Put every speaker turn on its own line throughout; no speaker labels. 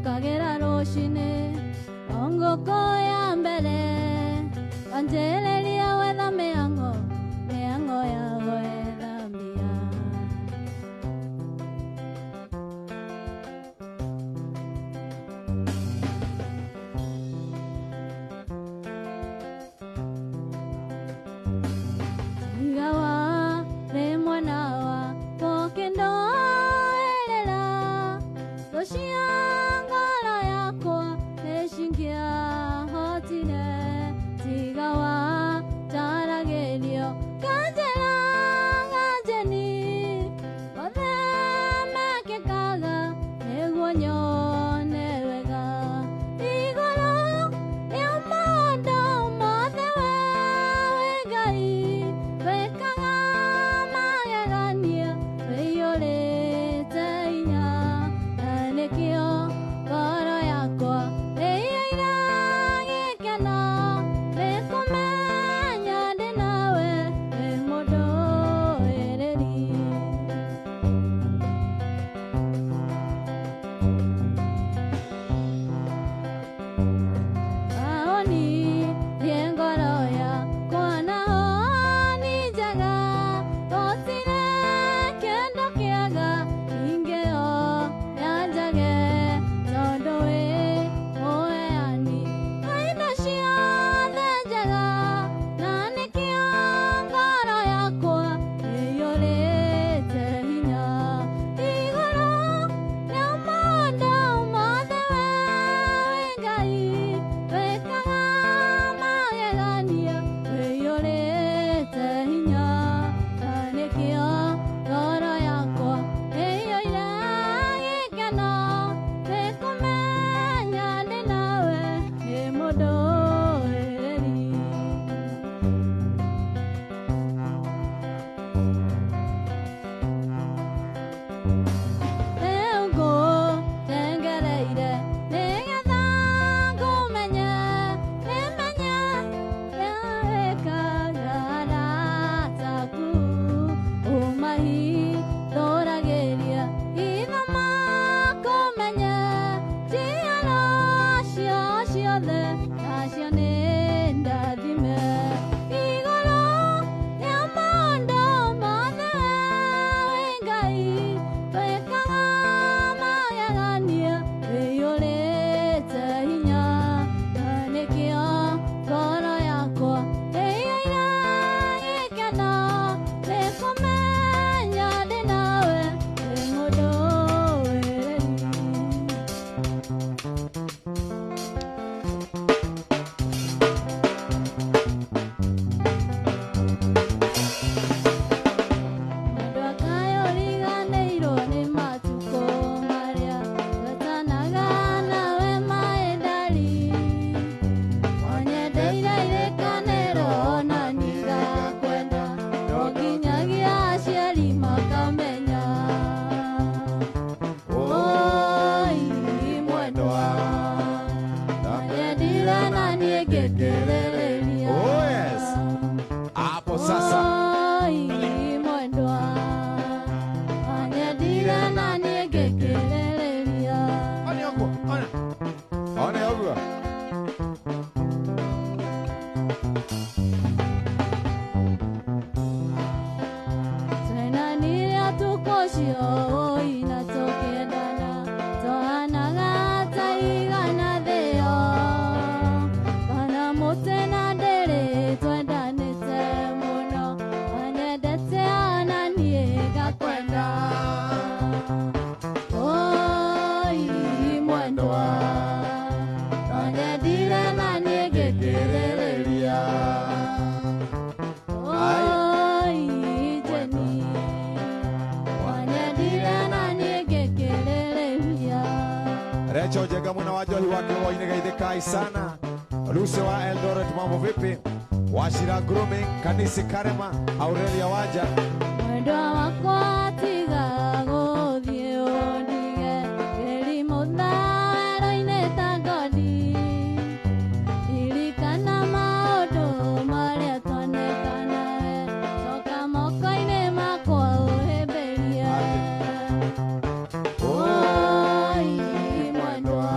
Njũkagĩra rũcinĩ o ngũkũ ya mbere wanjĩrĩria gwetha mĩhang'o mĩhang'o ya gwetha mbia. Igawa nĩ mwana wa tũkĩndoerera thũ cia ngoro yakwa nĩcingĩahotire tiga wa taragĩrio kanjĩra ganjeni othe mekĩkaga nĩguo nyone wega igũrũ rĩa maũndũ mothe we wĩ Ngai wĩkaga magegania wĩiyũrĩte hinya na nĩkĩo ngoro yakwa ĩiyũire gĩkeno nĩkũmenya ndĩ nawe wĩ mũndũĩrĩri. Aoni rie ngoro yakwa naho nĩ njega gũtirĩ kĩndũ kĩega ingĩoya njage tondũ wĩ mũheani wa indo ciothe njega na nĩkĩo ngoro yakwa ĩiyũrĩte hinya igũrũ rĩa maũndũ mothe we wĩ Ngai wĩkaga magegania wĩiyũrĩte hinya na nĩkĩo ngoro yakwa ĩiyũire gĩkeno nĩkũmenya ndĩ nawe wĩ mũndũĩrĩri. Rĩu ngũthengereire nĩgetha ngũmenye nĩmenye ũrĩa wĩkaga arata aku ũmahithũragĩria hitho makũmenye njiaro ciao ciothe nacio nĩ ndathime igũrũ rĩa maũndũ mothe wĩ Ngai wĩkaga magegania wĩiyũrĩte hinya na nĩkĩo ngoro yakwa ĩiyũire gĩkeno nĩkũmenya ndĩ nawe wĩ mũndũĩrĩri. Mũndũ akayũriganĩirwo nĩ matukũ marĩa twetanaga nawe maĩ ndari wanyendeire irĩkanĩro ona niĩ ngakwenda no nginyagia aciari makamenya. Oi mwendwa wanyendire na niĩ ngĩkĩrĩrĩria.
Oh, yes. Hapo sasa.
Oi mwendwa wanyendire na niĩ ngĩkĩrĩrĩria.
One ũguo, one. One ũguo.
Twenanire ũtukũ ũcio oi na tũkĩendana tũhanaga ta igana thĩo kana mũtĩ na ndĩrĩ twendanĩte mũno wanyendete ona niĩ ngakwenda. Oi mwendwa wanyendire na niĩ ngĩkĩrĩrĩria. Oi Jeni wanyendire na niĩ ngĩkĩrĩrĩria.
Recho Njega mwena wa njohi wa kĩhũa-inĩ geithĩkai sana. Lucy wa Eldoret mambo vipi? Wachira Grooming, Kanisi Karema, Aurelia Wanja.
Mwendwa wakwa tiga gũthiĩ ũndige kĩrimũ werũ-inĩ ta ngoni ririkana maũndũ marĩa twaneka nawe coka moko-inĩ makwa ũhĩmbĩrie. Oi mwendwa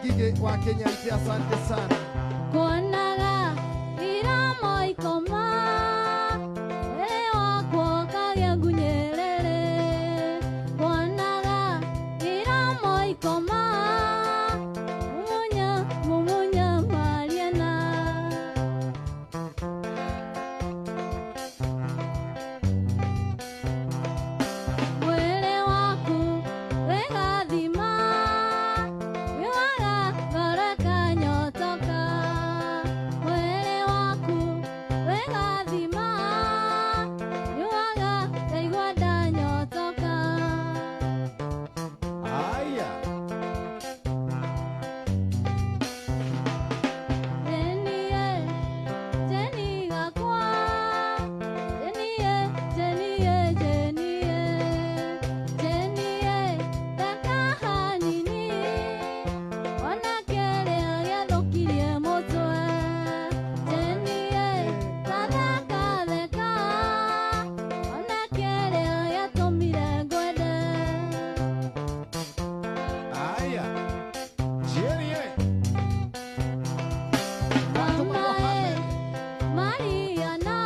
Ngige wa Kenya ite, asante sana.
Kuonaga iramo ikoma wele wakwa kagĩa ngunyĩrĩrĩ. Kuonaga iramo ikoma mumunya mumunya Mariana. Mwĩrĩ waku wĩgathima wĩwaga ngoro ĩkanyotoka. Mwĩrĩ waku wĩgathima wĩwaga ngaigua ndanyotoka.
Aya.
Jenie, Jeni gakwa, Jenie, Jenie, Jenie, Jenie, theka hanini, ona kĩrĩa gĩathũkirie mũtwe. Jenie, ta theka theka, ona kĩrĩa gĩatũmire ngwende.
Aya. Jenie.
Fatuma
Mama,
Mohamed.
Mariana,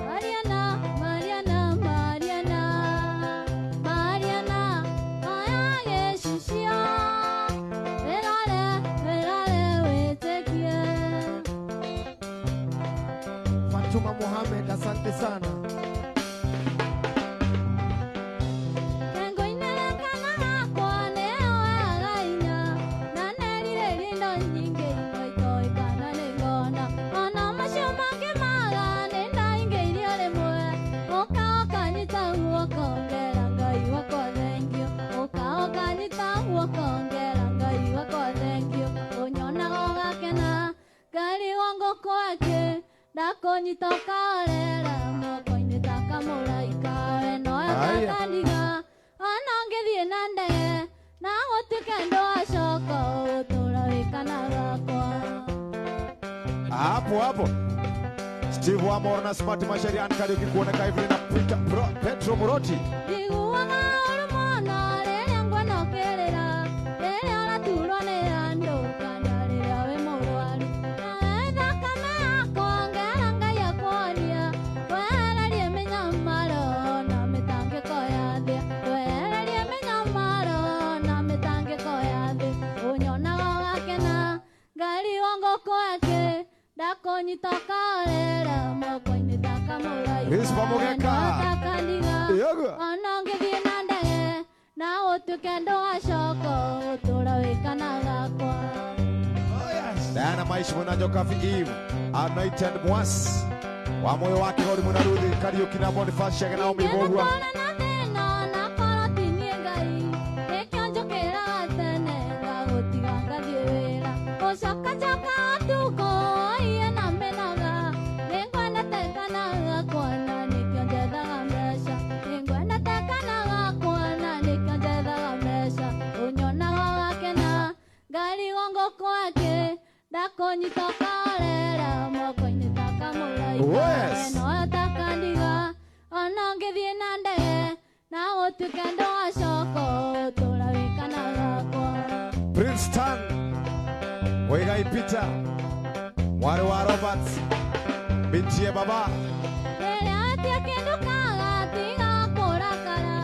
Mariana, Mariana, Mariana, Mariana, oya gĩcicio, wĩrore, wĩrore wĩtĩkie.
Fatuma Mohamed, asante sana.
Kengo-inĩ kana gakwa nĩoyaga hinya, na nerirĩria indo nyingĩ imwe itoĩ kana nĩngona. Ona macio mangĩ maga nĩndaingĩirio rĩmwe, ũka ũkanyita guoko ngera Ngai wakwa thengio, ũka ũkanyita guoko ngera Ngai wakwa thengio. Ũnyonaga ũgakena ngarigwo ngũkwake, ndakũnyita ũkarera moko-inĩ ta kamũraika, we noyo
Aya.
takandiga ona ngĩthiĩ na ndege na gũtuĩke ndwacoka ũgũtũra wĩkana gakwa.
Hapo hapo. Steve Wamor na Smart Masharia Kariuki kuoneka hivi na Peter Petro Muroti.
Njiguaga ũru mũno rĩrĩa nguona ũkĩrĩra, rĩrĩa ũraturwo nĩ andũ kana rĩrĩa wĩ mũrwaru. Nawe thakame yakwa ngera Ngai akuonia, wehererie mĩnyamaro na mĩtangĩko ya thĩ, wehererie mĩnyamaro na mĩtangĩko ya thĩ. Ũnyonaga ũgakena ngarigwo ngũkwake, ndakũnyita ũkarera moko-inĩ ta kamũraika.
Rispa Mugeka.
Takandiga
Yoga.
ona ngĩthiĩ na ndege na gũtuĩke ndũgacoka ũgũtũra wĩkana gakwa.
Oh yes.
Diana Maishi mwena Njokafi Eve. Anointed Mwas. Wa moyo wake hori mwena Ruthi Kariuki na Boniface Chege Naomi Mbugua.
Ingĩgũkora na thĩna ona korwo ti niĩ Ngai, nĩkĩo njũkĩraga tene ngagũtiga ngathiĩ wĩra. Gũcokacoka ũtukũ ũiye na mĩnoga, nĩngwendete kana gakwa na nĩkĩo njethaga mbeca. Nĩngwendete kana gakwa na nĩkĩo njethaga mbeca. Ũnyonaga ũgakena ngarigwo ngũkwake, ndakũnyita ũkarera moko-inĩ ta kamũraika.
Yes.
Noyo takandiga ona ngĩthiĩ na ndege na gũtuĩke ndũgacoka ũtũra wĩkana gakwa.
Prince Tan. Waigai Peter. Mwari wa Roberts. Binti baba.
Rĩrĩa wetia kĩndũ kaga tiga kũrakara,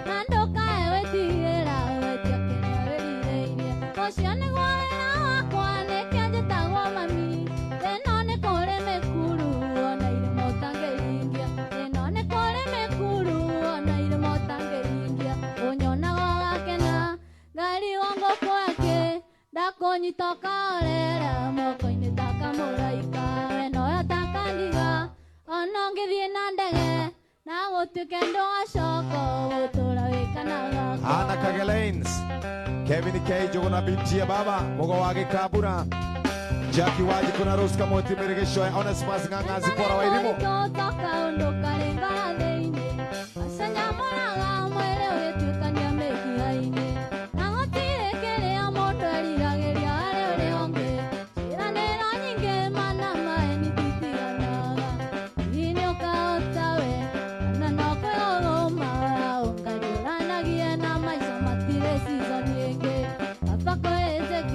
na ndũkae gwĩtigĩra wetia kĩrĩa wĩrirĩirie. Ũcio nĩguo wĩra wakwa nĩkĩo njĩtagwo mami. Ĩno nĩ kũrĩ mĩkuru ona irĩma ũtangĩringia, ĩno nĩ kũrĩ mĩkuru ona irĩma ũtangĩringia. Ũnyonaga ũgakena ngarigwo ngũkwake, ndakũnyita ũkarera moko-inĩ ta kamũraika, we noyo takandiga ona ngĩthiĩ na ndege na gũtuĩke ndũgacoka ũgũtũra wĩkana gakwa.
Anna Kagelains. Kevin K. Jogona binti ya baba. Mugo wa Gikabura. Jackie Waji kuna Rose Kamoti Mirigesho ya Onesmus Ng'ang'a Zipora wa Irimo.
Toka ũndũ karingara thĩinĩ acanyamũraga mwĩrĩ ũgĩtuĩkania mĩkiha-inĩ na gũtirĩ kĩrĩa mũndũ eriragĩria harĩ ũrĩa ũngĩ ciĩranĩro nyingĩ mana maeni titiganaga hihi nĩ ũkahota we kana no kwĩgũgũma ũngariũranagie na maica matirĩ season ĩngĩ baba kwĩĩtĩkia.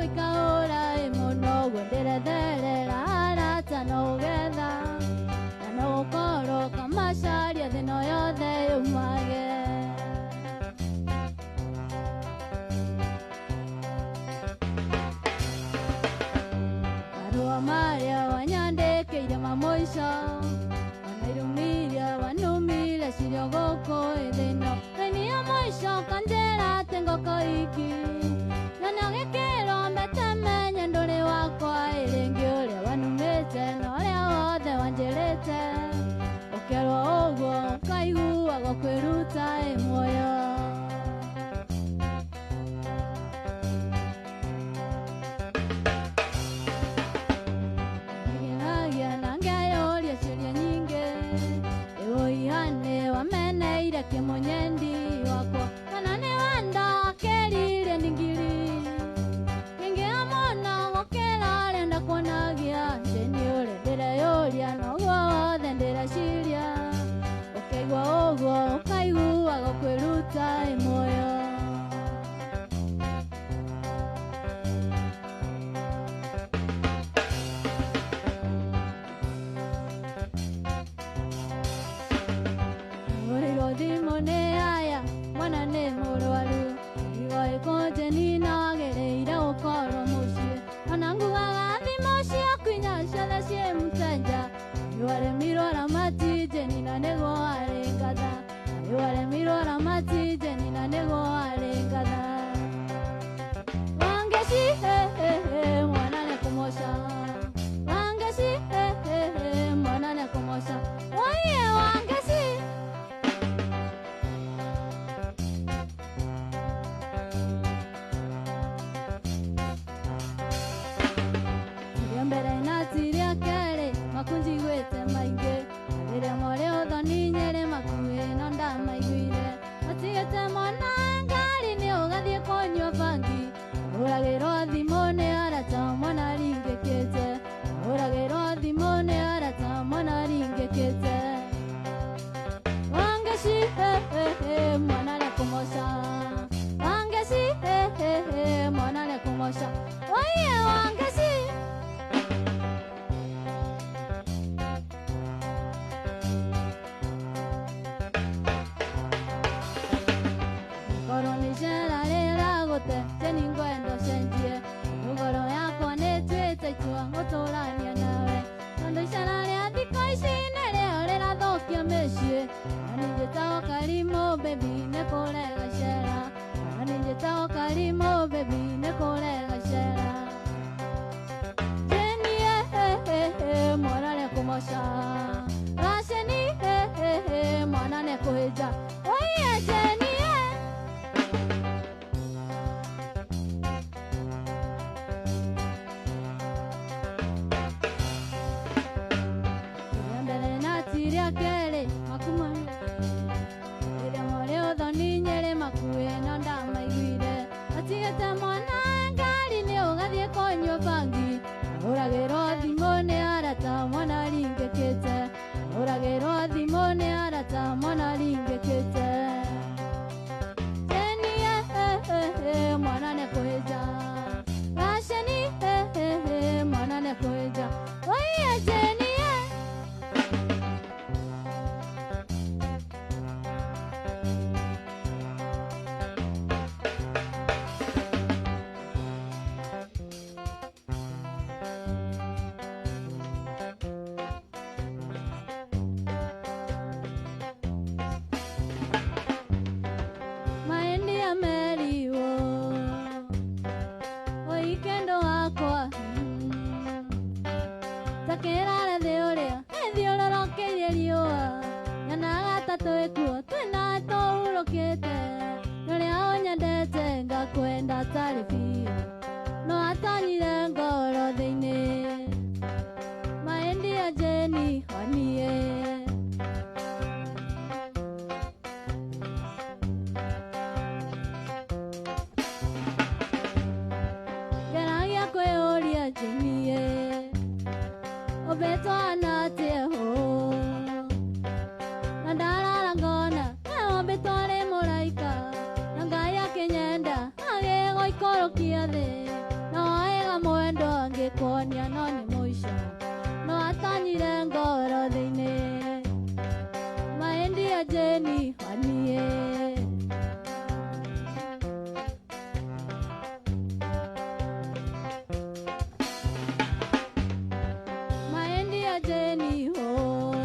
ikaũra ĩ mũno ũguo ndĩretherera arata no ũgetha na no ũkorwo kamacaria thĩno yothe yumage. Marũa marĩa wanyandĩkĩire ma mũico ona irumiria wanumire cirio gũkũ ĩthĩno raini ya mũico kanjĩra atĩ ngoko iki na gĩkĩro mbete menye ndũrĩ wakwa ĩrĩngĩ ũrĩa wanumĩte na ũrĩa wothe wanjĩrĩte ũkerwo ũguo ũkaiguaga kwĩruta ĩ muoyo. Ngenagia na ngeyũria ciũria nyingĩ ĩũihane wameneire kĩmũnyendi wakwa kana nĩ wandakĩririe ningiri kĩngĩa mũno gũkĩra ũrĩa ndakuonagia njeni ũrĩa ndĩreyũria na ũguo wothe ndĩreciria ũkĩigua ũguo ũkaiguaga kwĩruta ĩ muoyo. Hũrĩirwo thimũ nĩ aya mwana nĩ mũrwaru igo ĩkũnjeni na wagĩrĩire gũkorwo mũciĩ ona ngugaga thimũ ciaku inya ciothe ciĩ mũtenja nĩwaremirwo ramati njeni na nĩguo warĩ ngatha nĩwaremirwo ramati njeni na nĩguo warĩ ngatha wangeci mwana nĩkũmoca wangeci mwana nĩkũmoca oye wangeci. Tiria mbere na tiria kerĩ makunjiguĩte maingĩ rĩrĩa morĩ ũthoni nyĩrĩ makuhĩ no ndamaiguire matigĩte mwana ngari nĩ ũgathiĩ kũnyua bangi hũragĩrwo thimũ nĩ arata mwana ringĩkĩte hũragĩrwo thimũ nĩ arata mwana ringĩkĩte wangeci mwana nĩkũmoca wangeci mwana nĩkũmoca oye wangeci. Ngoro nĩ icera rĩragũte jeni ngwenda ũcenjie ngoro yakwa nĩtuĩte itua gũtũrania nawe tondũ icera rĩa thikũ ici nĩrĩo rĩrathũkia mĩciĩ na nĩnjĩtagwo Karimũ baby nĩkũrega icera na nĩnjĩtagwo Karimũ baby nĩkũrega icera Jeni mwana nĩkũmoca Raceni mwana nĩkũhĩnja oye Jeni. Tiria mbere na tiria kerĩ makumano rĩrĩa morĩ ũthoni nyĩrĩ makuhĩ no ndamaiguire matigĩte mwana ngari nĩ ũgathiĩ kũnyua bangi ahũragĩrwo thimũ nĩ arata mwana ringĩkĩte ahũragĩrwo thimũ nĩ arata mwana ringĩkĩte Jeni mwana nĩkũhĩnja Raceni mwana nĩkũhĩnja oye Jeni. Maeni ameriwo oikendo wakwa takĩrare thĩ ũrĩa ĩthiũrũrũkĩirie riũa nyonaga ta twĩkuo twĩna tũhurũkĩte ũrĩa ũnyendete ngakwenda tarĩ biũ no atonyire ngoro thĩinĩ Maendia Jeni honie. Ngeragia kwĩyũria Jenie ũmbĩtwo atĩa ho na ndarara ngona ũmbĩtwo arĩ mũraika na Ngai akĩnyenda agĩgũikũrũkia thĩ na woe Ndingĩkuonia no nĩ mũico no atonyire ngoro thĩinĩ maendia Jeni waniĩ. Maendia Jeni ho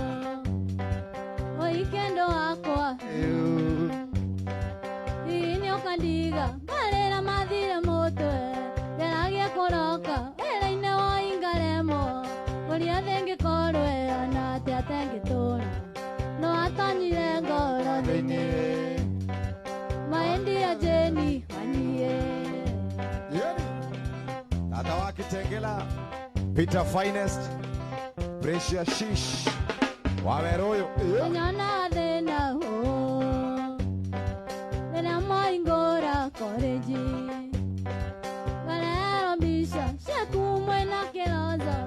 oikendo wakwa inyokandiga marera mathire mutwe nderagia kũroka wĩra-inĩ wa ingaremo ũrĩa thĩngĩkorwo ona atĩa tengĩtũra no atonyire ngoro thĩinĩ maendia Jeni waniĩ.
Yeni. Tata wa Kitengela, Peter Finest, Precious Shish, Waweroyo.
Nyona thĩna ho rĩrĩa moingũra koreji ngarero mbica ciaku mwĩna kĩrozo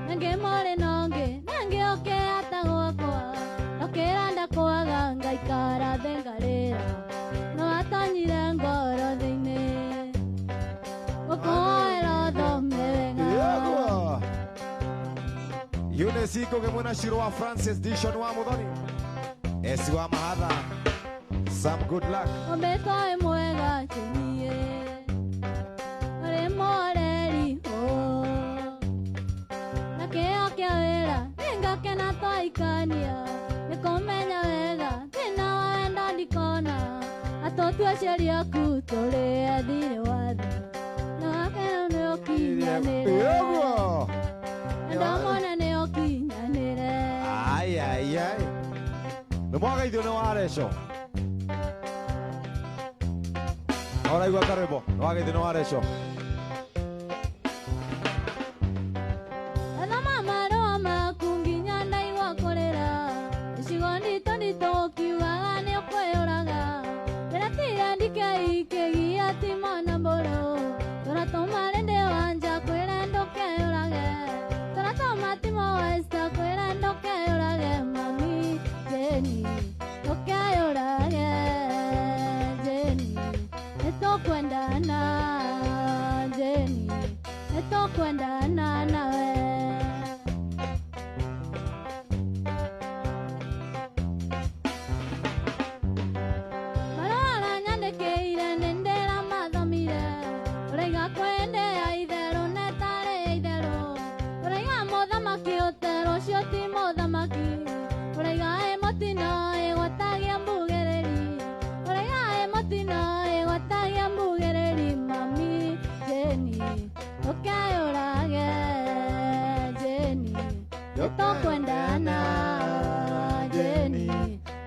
nangĩ mũrĩ nongĩ nangĩ ũkĩhata gwakwa ndokĩra ndakwaga ngaikara thĩ ngarĩra no atonyire ngoro thĩinĩ gũkũhoera ũthome wega.
Yegwa. Eunice Iko Shiro wa Francis Dishon wa Muthoni. Esi wa Mahatha. Sam good luck.
Ombetwo wĩ mwega Jenie ũrĩ mũreri o na kĩo kĩa wĩra nĩngakena twaikania nĩkũmenya wega thĩna wa wendo ndikona atũtue aciari aku tũrĩ athirĩ wa thĩ na wakena nĩ ũkinyanĩre.
Yegwa.
Ndamona nĩ ũkinyanĩre.
Ai ai ai. Nĩ mwagaithio nĩ wareco. Oraigua karwĩmbo nĩ wagaithio nĩ wareco.
Thoma marũa maku nginya ndaigua kũrĩra icigo nditũ nditũ ũkiugaga nĩ ũkwĩyũraga ndĩratira ndikeikĩgia ti mwana mbũrũ tũratũma rĩndĩ wanja kwĩra ndũkeyũrage tũratũma timo westa kwĩra ndũkeyũrage mami Jeni ndũkeyũrage Jeni nĩtũkwendana Jeni nĩtũkwendana nawe. Marũa nyandĩkĩire nĩ ndĩramathomire ũraiga kwendea itherũ na ĩtarĩ itherũ ũraiga mũthamaki ũterwo ũcio ti mũthamaki ũraiga ĩ mũtino ĩgwatagia mbugĩrĩri ũraiga ĩ mũtino ĩgwatagia mbugĩrĩri mami Jeni ndũkeyũrage Jeni nĩtũkwendana Jeni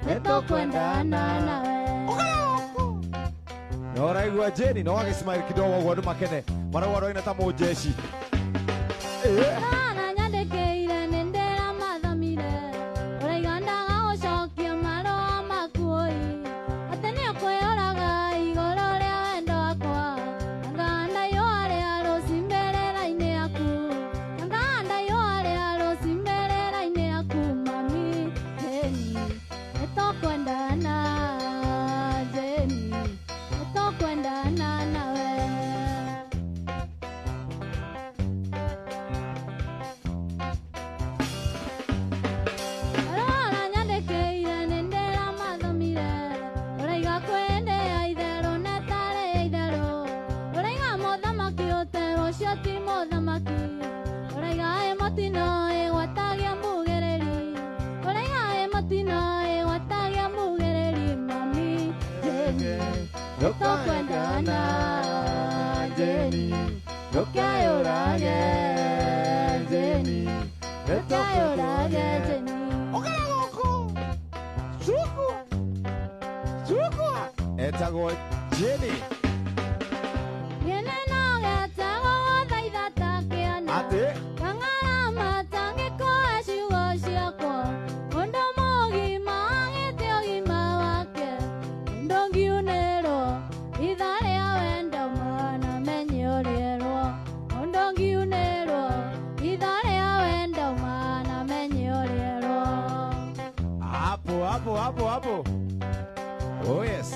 nĩtũkwendana nawe.
Nĩ ũraigua Jeni no wagĩcimai kidogo ũguo andũ makene marauga roina ta mũnjeshi.
Rara nyandĩkĩire nĩ ndĩramathomire ũraiga ndaga gũcokia marũa maku ũi atĩ nĩ ũkwĩyũraga igũrũ rĩa wendo wakwa anga ndaiyũa rĩa rũci mbĩrĩra-inĩ yaku anga ndaiyũa rĩa rũci mbĩrĩra-inĩ yaku mami Jeni nĩtũkwendana Jeni nĩtũkwendana nawe. Marũa nyandĩkĩire nĩ ndĩramathomire ũraiga kwendea itherũ na ĩtarĩ itherũ ũraiga mũthamaki ũterwo ũcio ti mũthamaki ũraiga ĩ mũtino ĩgwatagia mbugĩrĩri ũraiga ĩ mũtino ĩgwatagia mbugĩrĩri mami Jeni nĩtũkwendana Jeni ndũkeyũrage Jeni ndũkeyũrage Jeni.
Etagwo Jeni.
Ngene no getagwo thaitha ta kĩana
Atĩ
Kang'ara matangĩkoa ciugo ciakwa ũndũ mũgima agĩte ũgima wake ũndũ ngiunĩrwo itha rĩa wendo mwana menye ũrĩerwo ũndũ ngiunĩrwo itha rĩa wendo mwana menye ũrĩerwo.
Hapo hapo hapo hapo. Oh yes.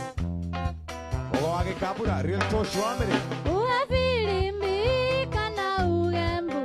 Ogo wa gĩkabura Real Tosh Family.
Uge firimbi kana uge mbu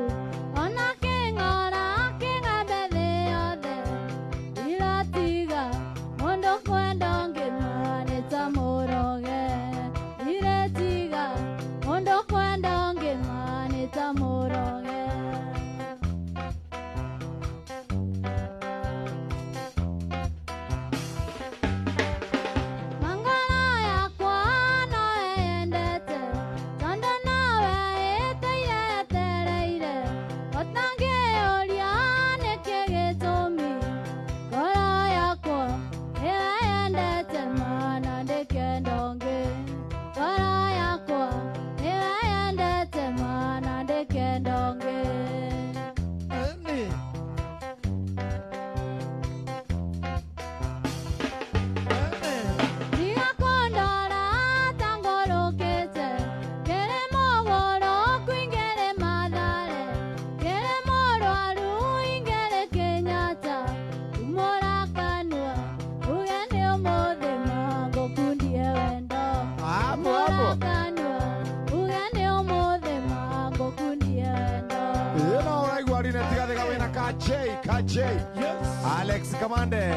KJ.
Yes.
Alex Kamande.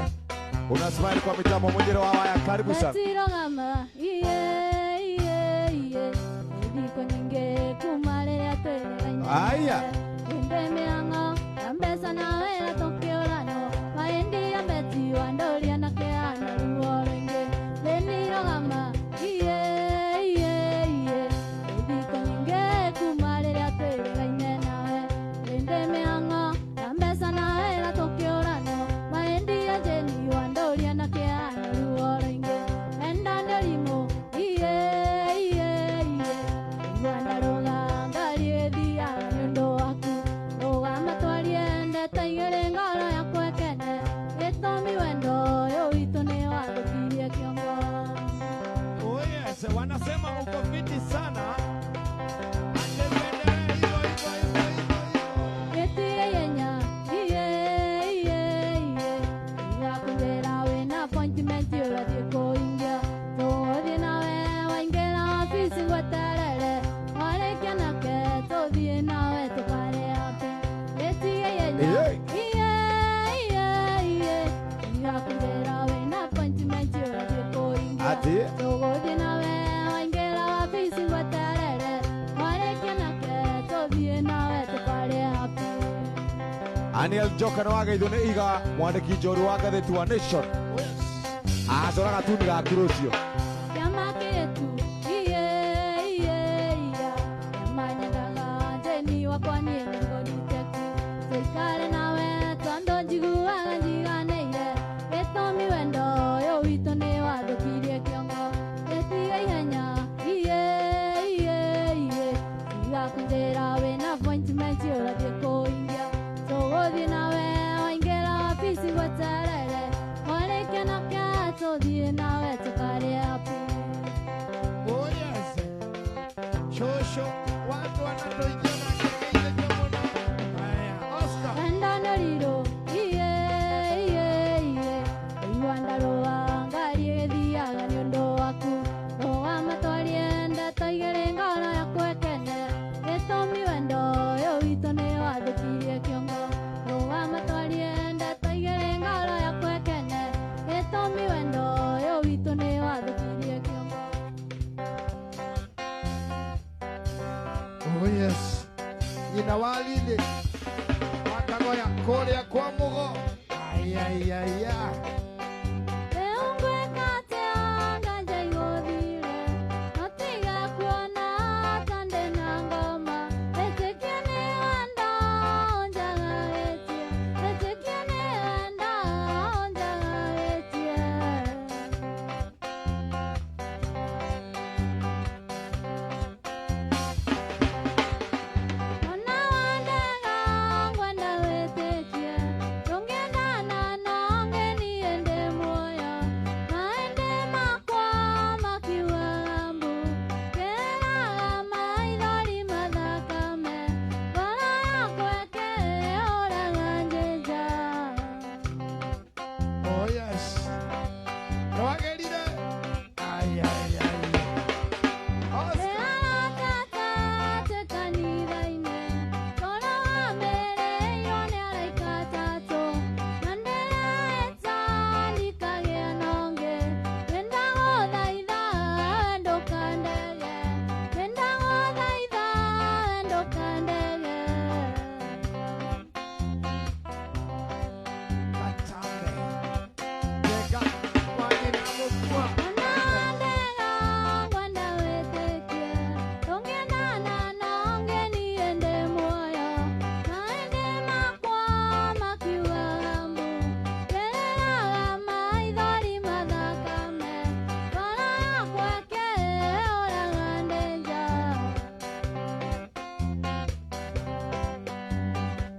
Unasmile kwa mitambo mwingine wa haya, karibu sana.
Etirogama iye iye iye Ethiko nyingĩ kuma rĩrĩa twĩrĩgaine.
Aya.
Inde mĩhang'o ya mbeca na wĩra tũkĩũranwo Mahĩndi ya Beti wa Ndũria na kĩhana ruo rũingĩ. Thĩnirogama iye iye iye Ethiko nyingĩ kuma rĩrĩa twĩrĩgaine nawe. Inde mĩhang'o ya mbeca na wĩra tũkĩũranwo Mahĩndi ya Jeni wa Ndũria na kĩhana ruo rũingĩ. Enda ndĩrimũ iye iye iye Igua ndarũga ngari ĩthiaga nĩ ũndũ waku. Rũgama twarie ndeto igĩrĩ ngoro yakwa ĩkene. Gĩtũmi wendo ũyũ witũ nĩ wathũkirie kĩongo.
Oh yes, wanasema uko fiti sana. Ate tuendelee hivyo hivyo hivyo hivyo hivyo.
Gĩtige ihenya iye iye iye Tiga kũnjĩra wĩna appointment ũrathiĩ kũhingia. Tũgũthiĩ nawe waingĩra wabici ngweterere. Warĩkia nake tũthiĩ nawe tũkarĩe happy. Gĩtige ihenya
Iye.
iye iye iye Tiga kũnjĩra wĩna appointment ũrathiĩ kũhingia.
Ati.
Tũgũthiĩ nawe waingĩra wabici ngweterere. Warĩkia nake tũthiĩ nawe tũkarĩe happy.
Aniel Njoka nĩ wageithio nĩ Iga, mwandĩki njorua wa ngathĩti wa Nation.
Oh yes.
Acora gatuni gaku rũciũ.
Kĩama kĩetu iye iye iya Kĩama nyendaga Jeni wakwa niĩ nĩngũrute-ku. Tũikare nawe tondũ njiguaga njiganĩire. Gĩtũmi wendo ũyũ witũ nĩ wathũkirie kĩongo. Gĩtige ihenya iye iye iye Tiga kũnjĩra wĩna appointment ũrathiĩ kũhingia. Tũgũthiĩ nawe waingĩra wabici ngweterere. Warĩkia nake tũthiĩ nawe tũkarĩe happy.
Oh yes. Shosho, watu wanatoingia na kengele muno. Haya, Oscar.
Enda nĩrirũ iye iye iye Igua ndarũa ngari ĩthiaga nĩ ũndũ waku. Rũgama twarie ndeto igĩrĩ ngoro yakwa ĩkene. Gĩtũmi wendo ũyũ witũ nĩ wathũkirie kĩongo. Rũgama twarie ndeto igĩrĩ ngoro yakwa ĩkene. Gĩtũmi wendo ũyũ witũ nĩ wathũkirie kĩongo.
Oh yes. Nyina wa Lili wakagoya kũrĩa kwa Mũgo. Ai ai ai ai.
Rĩu ngwĩka atĩa nganja igũthire? No tiga kuona ta ndĩ na ngoma. Wĩtĩkie nĩ wendo ũnjagagĩtie. Wĩtĩkie nĩ wendo ũnjagagĩtie. Ona wandega ngwenda wĩtĩkie. Tũngĩendana no ngenie ndĩ muoyo. Maĩndĩ makwa makiugaga mbu. Ngĩraga maithori mathakame. Ngoro yakwa ĩkĩũraga njĩnja.
Oh yes. Nĩwagĩrire. Ai ai ai. Oscar. Katambe. Jega kwa nyina mũkua.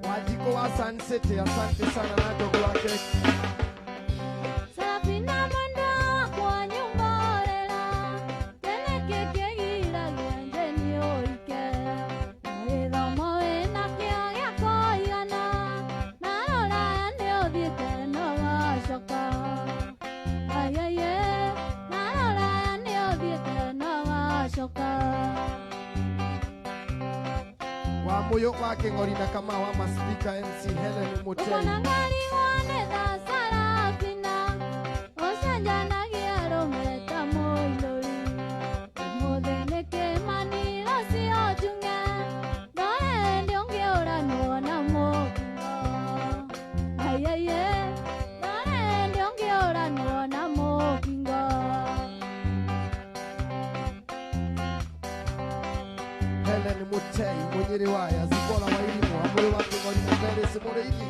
Wajiko wa Sun City, asante sana na njogu wake.
Serafina mwendo wakwa nyumborera tene kĩkĩgiragia njeni ũike na gĩthomo wĩna kĩo gĩa kũigana na rũraya nĩ ũthiĩte no wacoka ayeye na rũraya nĩ ũthiĩte no wacoka.
Wa Muyo wa King'ori na kama wa maspika MC Helen Mutei. Helen Mutei Munyiri waya Zipora wa Ilimu Amuri wa King'ori na Felix Muriithi.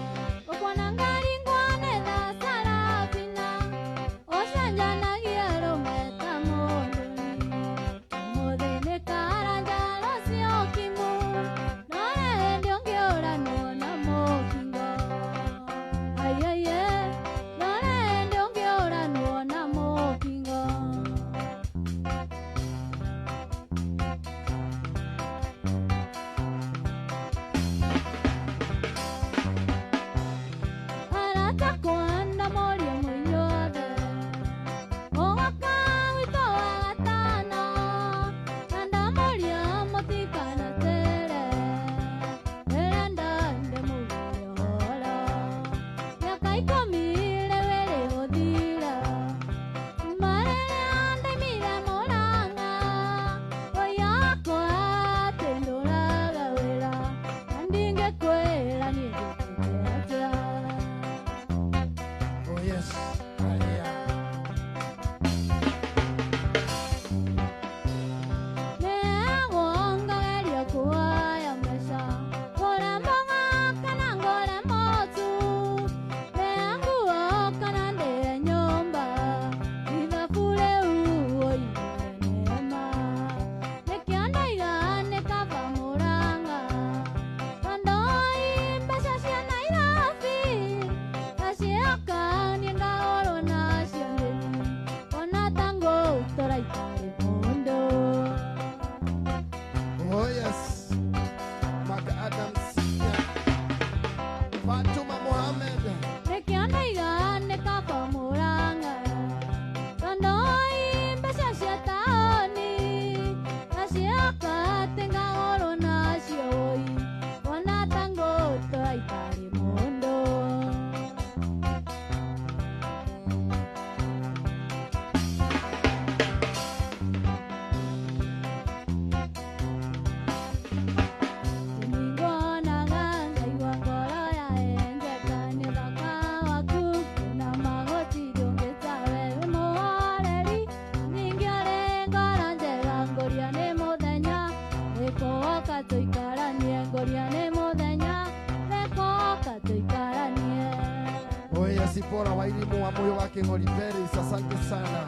Zipora wa Ilimu wa Moyo wa King'ori Paris, asante sana.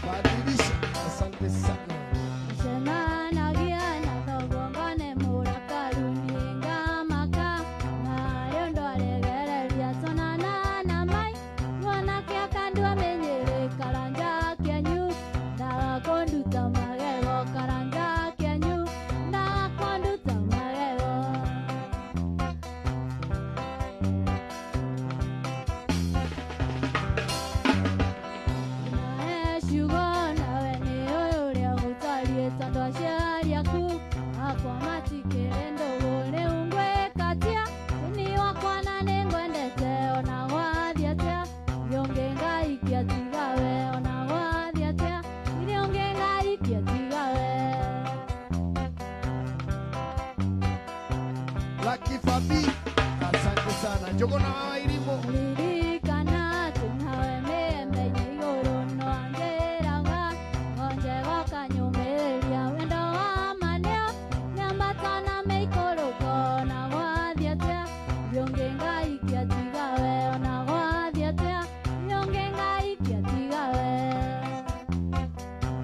Badilisha, asante sana. Lucky Fabi, asante sana. Njogona wa Ilimu.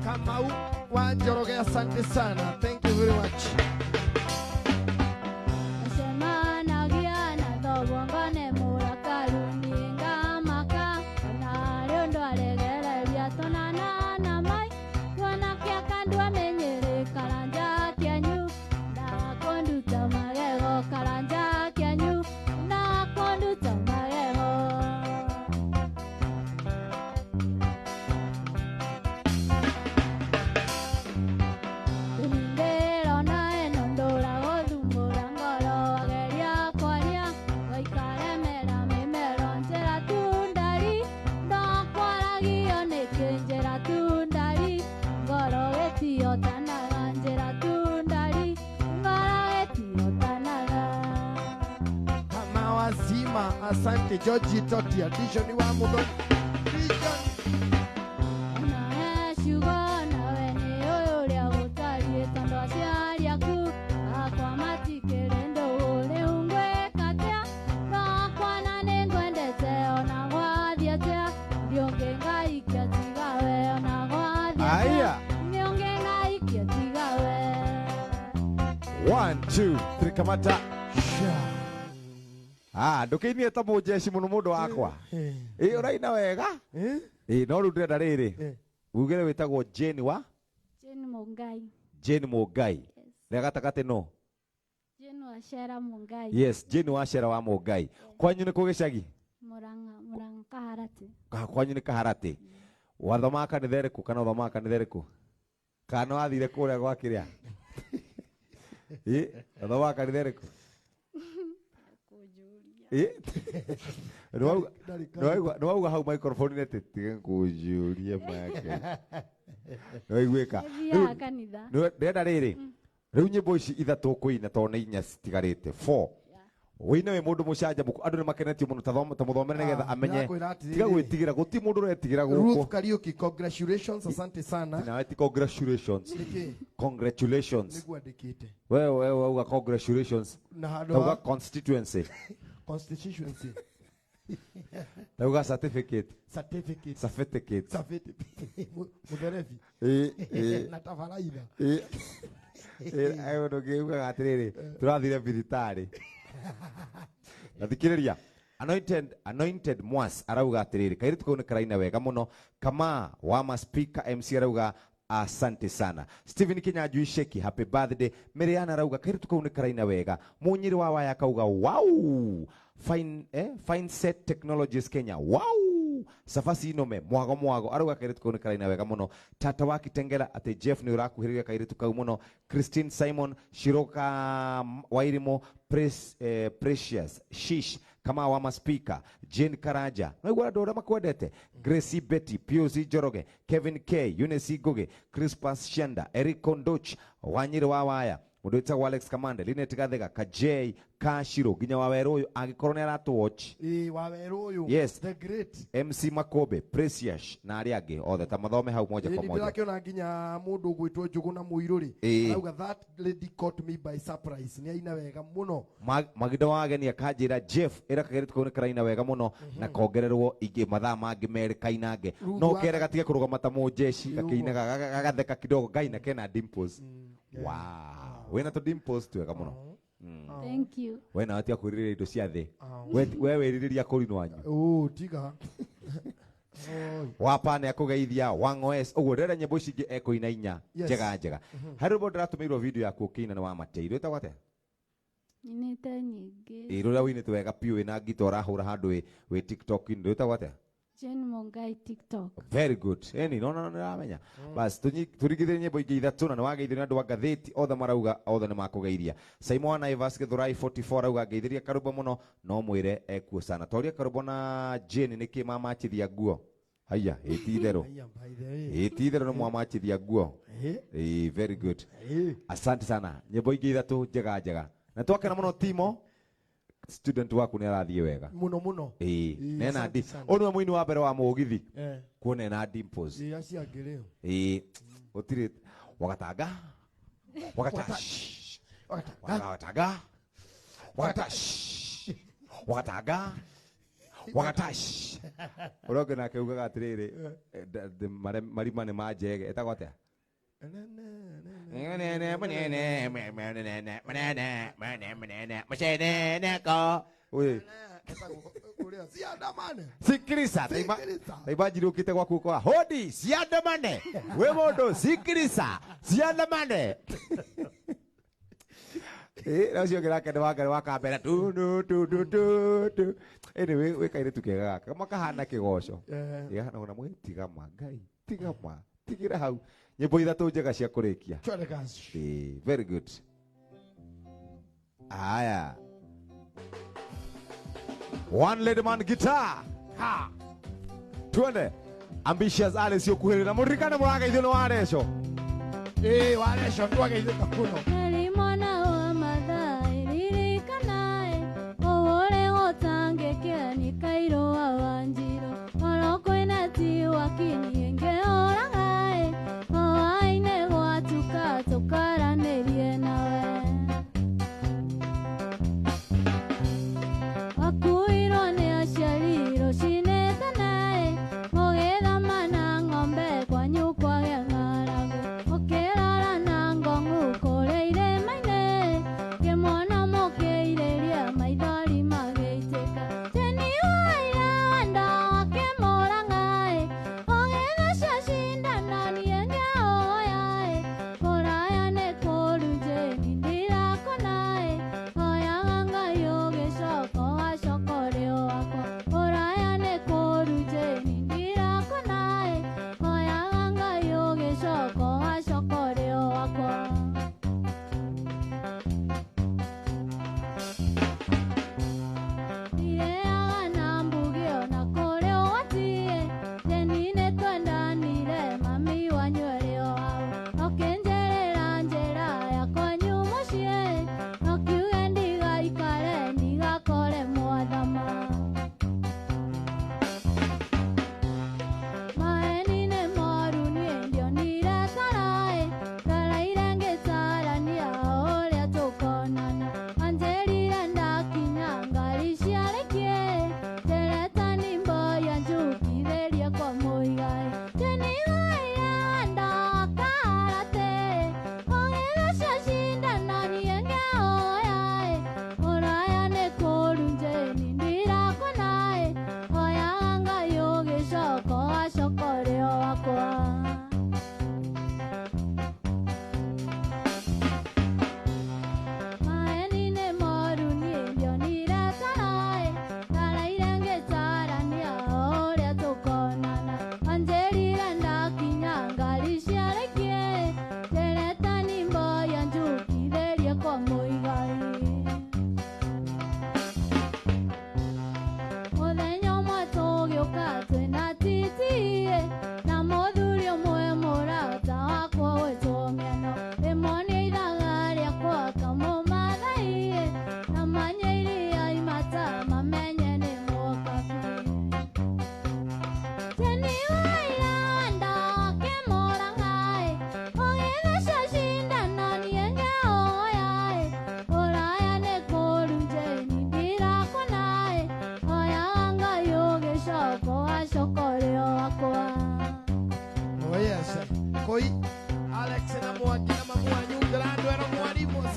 Kamau wa Njoroge, asante sana. Thank you very much.
Nindero na
Asante George Totia Dishon wa Muthoni. Dishon.
Ona ciugo nawe nĩ ũyũ ũrĩa gũtariĩ tondũ aciari aku akwa matikĩrĩ ndũgũ rĩu ngwĩka atĩa rwakwa na nĩ ngwendete ona gwathiĩ atĩa ndiũngĩ ngaikia tiga we ona gwathiĩ atĩa
Aya.
ndiũngĩ ngaikia tiga we.
1 2 3 kamata. Ah, ndũkĩinie ta mũnjeshi mũno mũndũ wakwa. Ĩ ũraina wega. Ĩ no rĩu ndĩrenda rĩrĩ. Ugire wĩtagwo Jane wa?
Jane Mungai.
Jane Mungai. Rĩa gatagatĩ no?
Jane Wacera Mungai.
Yes, Jane Wacera wa Mungai. Kwanyu nĩ kũ gĩcagi?
Murang'a, Murang'a Kaharatĩ.
Kwanyu nĩ Kaharatĩ. Wathomaga kanitha ĩrĩkũ kana ũthomaga kanitha ĩrĩkũ? Kana wathire kũrĩa gwa kĩrĩa? Ĩ, wathomaga kanitha ĩrĩkũ? Ĩ, nĩwauga hau microphone-inĩ atĩ tiga kũnjũria make. Nĩwaiguĩka.
Nĩthiaga kanitha.
Ndĩrenda rĩrĩ, rĩu nyĩmbo ici ithatũ ũkũina tondũ nĩ inya citigarĩte, 4. Wĩine wĩ mũndũ mũcanjamũku, andũ nĩ makenetio mũno, ta mũthomere nĩgetha amenye.
Ndĩrakwĩra atĩrĩrĩ.
Tiga gwĩtigĩra, gũtirĩ mũndũ ũretigĩra gũkũ.
Ruth Kariuki, congratulations, asante sana.
Nawe ti congratulations.
Nĩkĩ?
Congratulations.
Nĩguo andĩkĩte.
Wewe wauga congratulations.
Na handũ
Tauga
ha
constituency.
Constituency.
Tauga certificate.
Certificate.
Certificate.
Certificate. Mũtherebi. Na tabaraitha.
Ayo ndũngĩugaga atĩrĩrĩ, tũrathire thibitarĩ. Na thikĩrĩria, Anointed Mwas arauga atĩrĩrĩ, kairĩtu kau nĩ karaina wega mũno. Kama wa ma speaker MC arauga asante sana. Stephen Kinyanjui Sheki, happy birthday. Miriana arauga kairĩtu kau nĩ karaina wega. Mũnyĩrĩ wa waya akauga wow. Fine Set Technologies Kenya. Wow. Safasi inome mwago mwago arauga kairĩtu kau nĩ karaina wega mũno. Tata wa Kitengela atĩ Jeff nĩ ũrakuhĩrĩria kairĩtu kau mũno. Christine Simon Shiroka Wairimo Precious Shish kama wa ma speaker Jane Karanja naigua andũ arĩa makwendete Gracie Betty Pius Njoroge Kevin K Eunice Ngugi Crispus Shanda Eric Kondoch Wanyiri wa Waya mũndũ wĩtagwo Alex Kamande Linet Gathega Kajei Kashiro nginya wa werũ ũyũ angĩkorwo nĩ aratũ watch.
Ĩ, wa werũ ũyũ.
Yes.
The great.
MC Makobe Precious na arĩa angĩ othe ta mathome hau moja
Ĩ,
kwa moja.
nĩndĩrakĩona nginya mũndũ ũgwĩtwo Njũgũ na Mũirũ rĩ.
Ĩ.
Arauga that lady caught me by surprise. Nĩ aina wega mũno.
Maginda wa ageni akanjĩra Jeff ĩra kageretu kau nĩ karaina wega mũno na kongererwo ingĩ mathaa mangĩ merĩ kainange.
Ruth
No
wa-
kere gatige kũrũgama ta mũnjeshi,
Ĩ,
gakĩinaga, gagatheka kidogo ngaina kena dimples.
Yeah.
Wow. Wĩna tũ dimples twega mũno.
Thank you.
We nawe tiga kwĩrirĩria indo cia thĩ. We wĩrirĩria kũrinwo wanyu.
Oh, tiga. Oi.
Wapa nĩ akũgeithia Wang'oes ũguo ndĩrenda nyĩmbo ici ingĩ ekũina inya
Yes.
njega njega. Harĩ rwĩmbo ndĩratũmĩirwo video yaku ũkĩina nĩ wa Matei. Rwĩtagwo atĩa?
Nyinĩte nyingĩ.
Ĩ, rũrĩa wĩinĩte wega biũ wĩna ngita ũrahũra handũ wĩ TikTok-inĩ. Rwĩtagwo atĩa?
Jane Mungai TikTok.
Very good. Eni, no, no, no, nĩramenya. Bas, tũringithĩrie nyĩmbo ingĩ ithatũ na nĩwageithio nĩ andũ a ngathĩti othe marauga othe nĩmakũgeithia. Simon wa Naivas Githurai 44 arauga ngeithĩria Karũmbo mũno no mwĩre ekuo sana. Toria Karũmbo na Jane nĩkĩ mamachithia nguo. Haiya, ĩ ti itherũ.
Haiya, by the way.
Ĩ ti itherũ nĩ mwamachithia nguo.
Ĩ.
Ĩ, very good.
Ĩ.
Asante sana. Nyĩmbo ingĩ ithatũ njega njega. Na twakena mũno Timo. Student waku nĩ arathiĩ wega.
Mũno mũno.
Ĩ,
Ĩ,
nena
asante
di.
sana.
Ũyũ nĩwe mũini wa mbere wa mũgithi.
Eh.
Kuona ena dimples.
Ĩ, acio angĩ rĩu.
Ĩ, gũtirĩ wagatanga. Wagata.
Wagatanga.
Wagatanga. Wagata. Wagatanga. Wagata. Ũrĩa ũngĩ nake ugaga atĩrĩrĩ, marima nĩ manjege. Etagwo atĩa? Sikiriza, taima njirũkĩte gwaku ũkoga, hodi, ciandamane. Wĩ mũndũ, sikiriza, ciandamane. Ĩ, na ũcio ũngĩ nake nĩ wa Ngai wa kambera, tu, tu, tu, tu, tu, tu. Anyway, wĩ kairĩtu kega gaka, makahana kĩgoco.
Eh.
Ĩ, gahana ona mwĩ, tiga ma, Ngai, tiga ma, tigĩra hau. Nyĩmbo ithatũ njega cia kũrĩkia.
Twende kazi.
Ĩ, very good. Haya. One lady man guitar. Ha. Twende. Ambitious Alice yokuhĩrĩra. Mũririkane mũrageithio nĩ Wareco.
Ĩ, Wareco ndwageithĩka mũno.
Heri mwana wa Mathai, ririkanae, ũũ ũrĩ gũtangĩkĩra.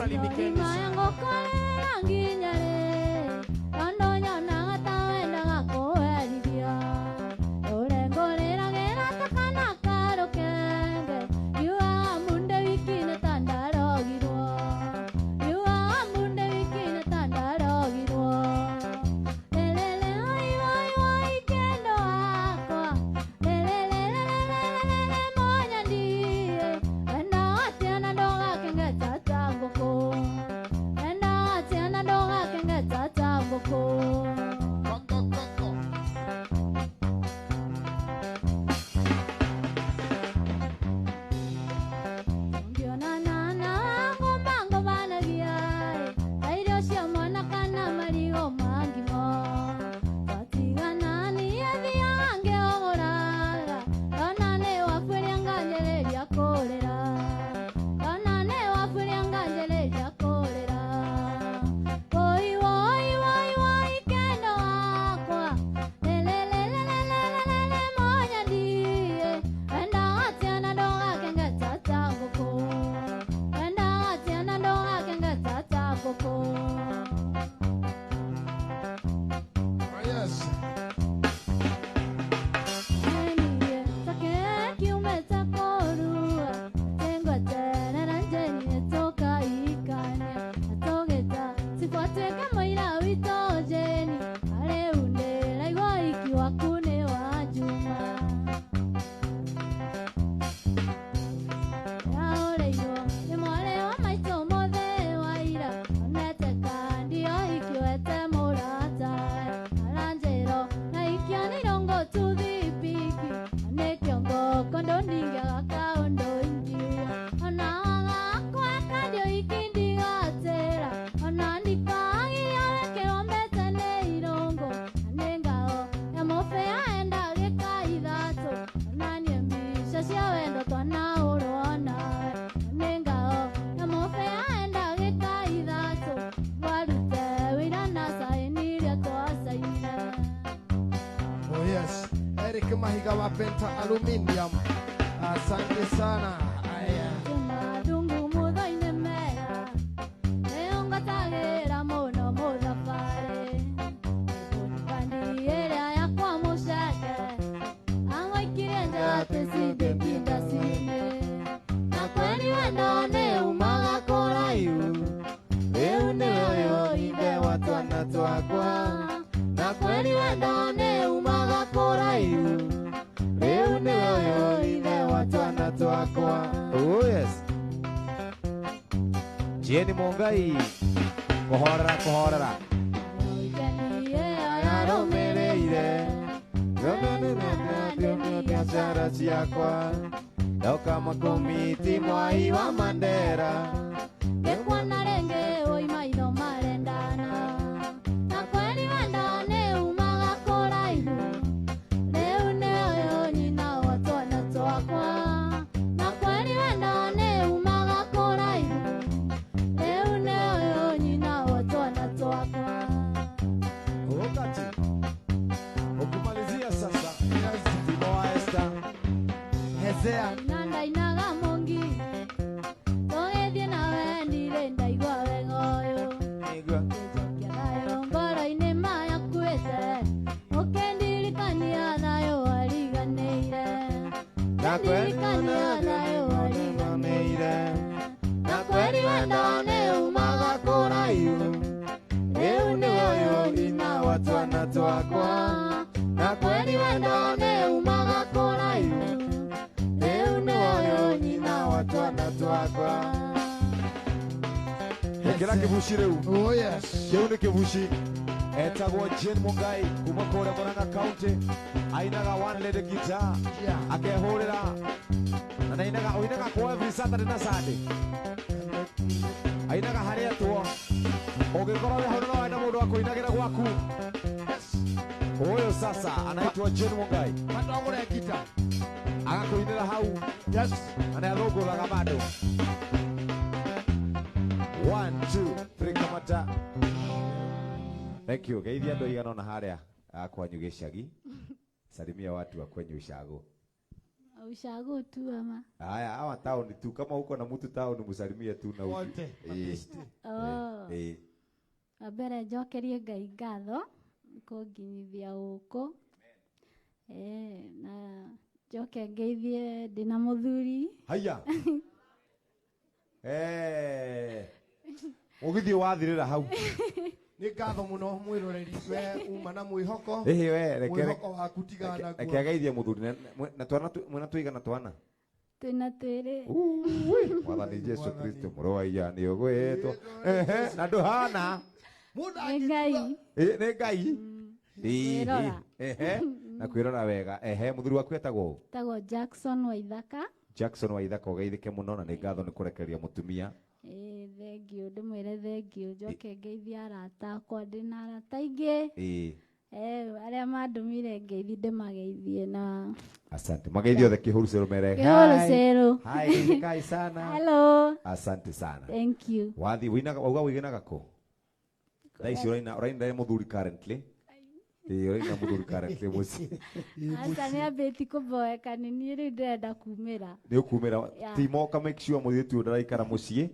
Salimikeni sana. Mahiga wa Penta Aluminium. Asante sana. Aya.
Na kweli wendo ne umaga kũraihu rĩu nĩwe ũyũ ithe wa twana twakwa. Oh yes. Jeni Mungai kũhorera kũhorera yarũmĩrĩire biashara ciakwa ndoka makomiti mwai wa Mandera
ngĩkuona rĩngĩ woi maitho marendana.
Ukimalizia sasa Timo wa Esther
Hezea
Ndainaga mongi tũgĩthiĩ nawe ndirĩ ndaigua wega ũyũ ngĩnjokia thayũ ngoro-inĩ mayakuĩte ũkĩndirikania thayũ wariganĩire ndirikania thayũ wariganĩire
na kweli wendo nĩ umaga kũraihu rĩu nĩwe ũyũ nyina wa twana twakwa na kweli wendo nĩ umaga kũraihu rĩu nĩwe ũyũ nyina wa twana twakwa. Ĩkĩra kĩbuci rĩu.
Oh yes.
Kĩu nĩ kĩbuci etagwo Jane Mungai kuma kũrĩa Murang'a County ainaga one lady guitar akehũrĩra na nainaga ũinaga kwa every Saturday na Sunday ainaga harĩa two ũngĩkorwo wĩ hau no wenda mũndũ wa kũinagĩra gwaku. Huyo sasa anaitwa Jane Mungai
Patogore guitar
agakuinĩra hau.
Yes.
Na nĩathũngũraga bado. 1 2 3 kamata. Thank you. Geithia andũ aigana ũna harĩa kwanyu gĩcagi. Salimia watu wa kwenyu ushago.
Ushago tu ama?
Haya, hawa town tu, kama uko na mtu town msalimie tu na
Wote, mabeshte.
Oh. Wa mbere njokerie Ngai ngatho kũnginyithia gũkũ. Na njoke ngeithie ndĩna mũthuri.
Haya. Ũgĩthiĩ wathirĩra hau.
Nĩ ngatho mũno mwĩroreri we uma na mwĩhoko.
Ĩhĩ we, reke
Mwĩhoko waku tigana naguo.
Reke ageithie mũthuri na twana mwĩna tũigana twana?
Twĩna twĩrĩ.
Uwi, Mwathani Jesu Kristo mũrũ wa iya nĩ ũgwĩtwo. Ehe, na ndũhana.
Mũndũ
Nĩ Ngai.
Nĩ Ngai.
Kwĩrora.
Ehe, na kwĩrora wega. Ehe, mũthuri waku etagwo ũ?
Etagwo Jackson Waithaka.
Jackson Waithaka, ũgeithĩke mũno na nĩ ngatho nĩ kũrekereria mũtumia.
Thengiũ, ndĩmwĩre thengiũ, njoke ngeithie arata akwa, ndĩna arata aingĩ. Arĩa mandũmire ngeithi ndĩmageithie na
Asante. Mageithie othe kĩhũrũcero mere.
Kĩhũrũcero.
Hi, geithĩkai sana.
Hello.
Asante sana.
Thank you.
Wathi winaga, wauga wĩinaga kũ? Thaa ici ũraina mũthuri currently. Ũraina mũthuri currently mũciĩ.
Aca nĩ ambĩtie kũmboeka, nĩ niĩ rĩu ndĩrenda kumĩra.
Nĩ ũkumĩra.
Yeah.
Timo ka make sure mũirĩtu ũyũ ndaraikara mũciĩ,